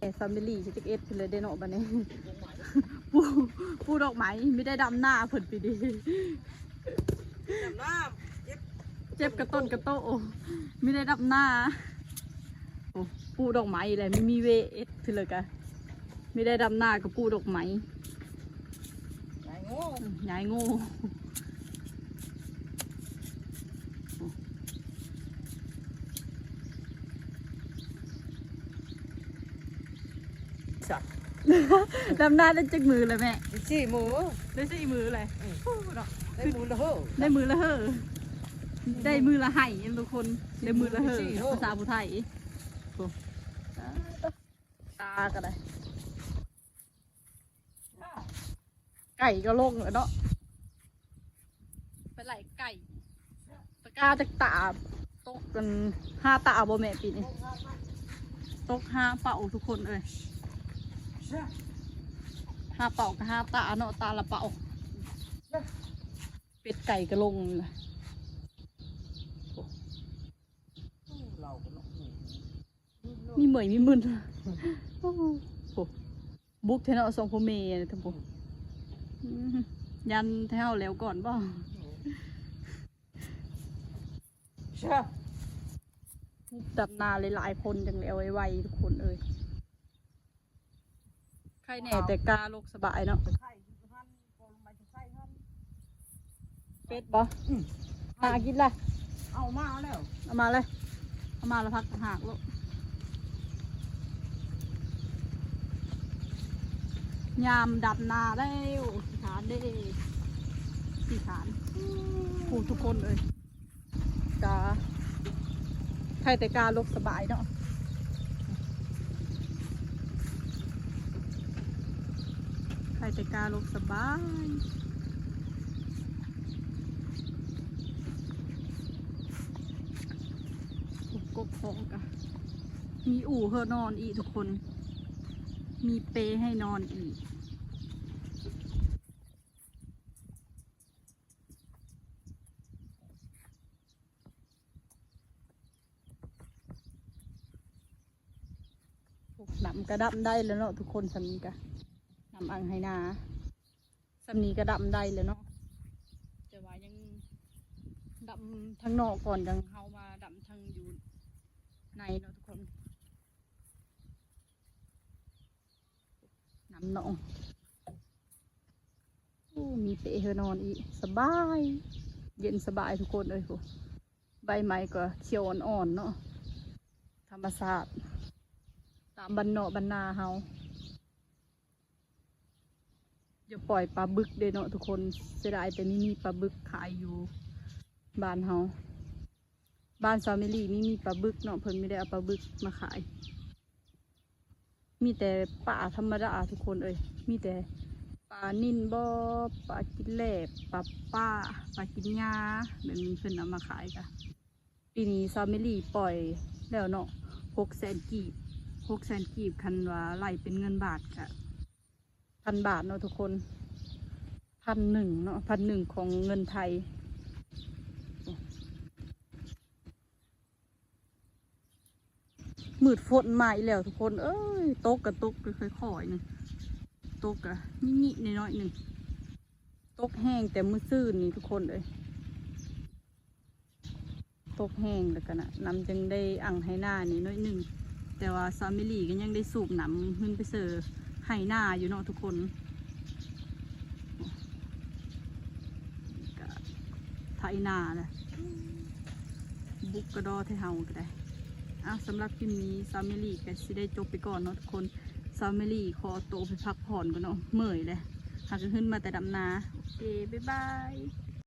ແຕ່ສາວເມລີຊິຈັກເອັດພຸ້ນແຫຼະເດ້ເນາະ ບັດນີ້ ປູກ ປູກດອກໄມ້ ມີແຕ່ດຳນາເພິ່ນປີນີ້ ດຳນາ ເຈັບ ເຈັບກະຕົ້ນກະໂຕະ ມີແຕ່ດຳນາ. ໂອ້ ປູກດອກໄມ້ແຫຼະ ມີ ມີເວເອັດເທື່ອກະ ມີແຕ່ດຳນາກັບປູກດອກໄມ້ ຍາຍໂງ່ ອືມ ຍາຍໂງ່. ດຳນາໄດ້ຈັກມື້ແລ້ວແມ່? ໄດ້ສີ່ມື້ ໄດ້ສີ່ມື້ແລ້ວ ອືມ ໂອ້ເນາະ ໄດ້ມື້ລະເຮີ ໄດ້ມື້ລະເຮີ ໄດ້ມື້ລະໄຮ່ ທຸກຄົນ ໄດ້ມື້ລະເຮີ ໄດ້ສີ່ມື້ ພາສາຜູ້ໄທ ໂອ້ ຕາກໍໄດ້ ໄກ່ກໍລົງແລ້ວເນາະ ໄປໄລ່ໄກ່ ຕະກາຈັກຕາ ຕົກກັນຫ້າຕາບໍ່ແມ່ປີນີ້ ຕົກຫ້າເປົ້າທຸກຄົນເອີຍ ຫ້າເປົ້າກັບຫ້າຕາເນາະ ຕາລະເປົ້າ ເປັດໄກ່ກໍລົງລະ ມີເມື່ອຍມີມຶນ ໂອ້ໂຫ ບຸກແທ້ເນາະ ສອງຜົວເມຍນະ ທ່ານຜູ້ ອືມ ຢ້ານແທ້ເຮົາແລ້ວກ່ອນບໍ່? ດຳນາຫຼາຍໆຄົນຈັ່ງແລ້ວໄວໆ ທຸກຄົນເອີຍ ໄຄແນ່ແຕ່ກາລົກສະບາຍເນາະ. ເປັດບໍ່? ອືມ ຫາກິນລະ ເອົາມາແລ້ວ ເອົາມາເລີຍ ເອົາມາລະພັກຕ່າງຫາກໂລດ. ຍາມດຳນາແລ້ວ ຂີ້ຄ້ານເດ້ ຂີ້ຄ້ານ ຜູ້ທຸກຄົນເອີຍ. ກະ ໄຄແຕ່ກາລົກສະບາຍເນາະ ໄຄແຕ່ກາລົກສະບາຍ. ກົກຂອງກະ ມີອູ່ໃຫ້ນອນອີກທຸກຄົນ ມີເປໃຫ້ນອນອີກ. ນ້ຳກະດຳໄດ້ແລ້ວເນາະທຸກຄົນ ສ່ຳນີ້ກະ ນ້ຳອ່າງໄຮ່ນາ ສ່ຳນີ້ກະດຳໄດ້ແລ້ວເນາະ ແຕ່ວ່າຍັງດຳທາງນອກກ່ອນ ຈັ່ງເຮົາມາດຳທາງຢູ່ໃນເນາະທຸກຄົນ. ນ້ຳໜອງ ໂອ້ ມີເປໃຫ້ນອນອີກ ສະບາຍ ເຢັນສະບາຍທຸກຄົນເອີຍ. ໂອ້ ໃບໄມ້ກໍຂຽວອ່ອນໆເນາະ ທຳມະຊາດ ຕາມບ້ານນອກບ້ານນາເຮົາ. ຢ່າປ່ອຍປາບຶກເດ້ເນາະທຸກຄົນ ເສຍດາຍແຕ່ມີ ມີປາບຶກຂາຍຢູ່ບ້ານເຮົາ. ບ້ານສາວເມລີນີ້ມີປາບຶກເນາະ ເພິ່ນມີແຕ່ເອົາປາບຶກມາຂາຍ. ມີແຕ່ປາທຳມະດາທຸກຄົນເອີຍ ມີແຕ່ປານິນບໍ ປາກິນແລ້ ປາປ້າ ປາກິນຫຍ້າ ແບບນີ້ເພິ່ນເອົາມາຂາຍກະ. ປີນີ້ສາວເມລີປ່ອຍແລ້ວເນາະ ຫົກແສນກີບ ຫົກແສນກີບ ຄັນວ່າໄລ່ເປັນເງິນບາດກະ ພັນບາດເນາະທຸກຄົນ ພັນໜຶ່ງເນາະ ພັນໜຶ່ງຂອງເງິນໄທ. ມືດຝົນມາອີກແລ້ວທຸກຄົນເອີຍ ຕົກກະຕົກຄ່ອຍໆໜຶ່ງ ຕົກກະນິດໆໜ້ອຍໆໜຶ່ງ ຕົກແຮງແຕ່ມື້ຊືນນີ້ທຸກຄົນເອີຍ. ຕົກແຮງແລ້ວກະນະ ນ້ຳຈຶ່ງໄດ້ອັ່ງໄຮ່ນານີ້ໜ້ອຍໜຶ່ງ ແຕ່ວ່າສາວເມລີກໍຍັງໄດ້ສູບນ້ຳຂຶ້ນໄປເຊີໄຮ່ນາຢູ່ເນາະທຸກຄົນ. ກະໄຖນາແຫຼະ ບຸກກະດໍ້ແທ້ເຮົາກໍໄດ້. ເອົາ ສຳລັບຄລິບນີ້ສາວເມລີກໍຊິໄດ້ຈົບໄປກ່ອນເນາະທຸກຄົນ. ສາວເມລີຂໍໂຕໄປພັກຜ່ອນກ່ອນເນາະ ເມື່ອຍແຫຼະ ຫາກະຂຶ້ນມາແຕ່ດຳນາ. ໂອເຄ ບາຍບາຍ.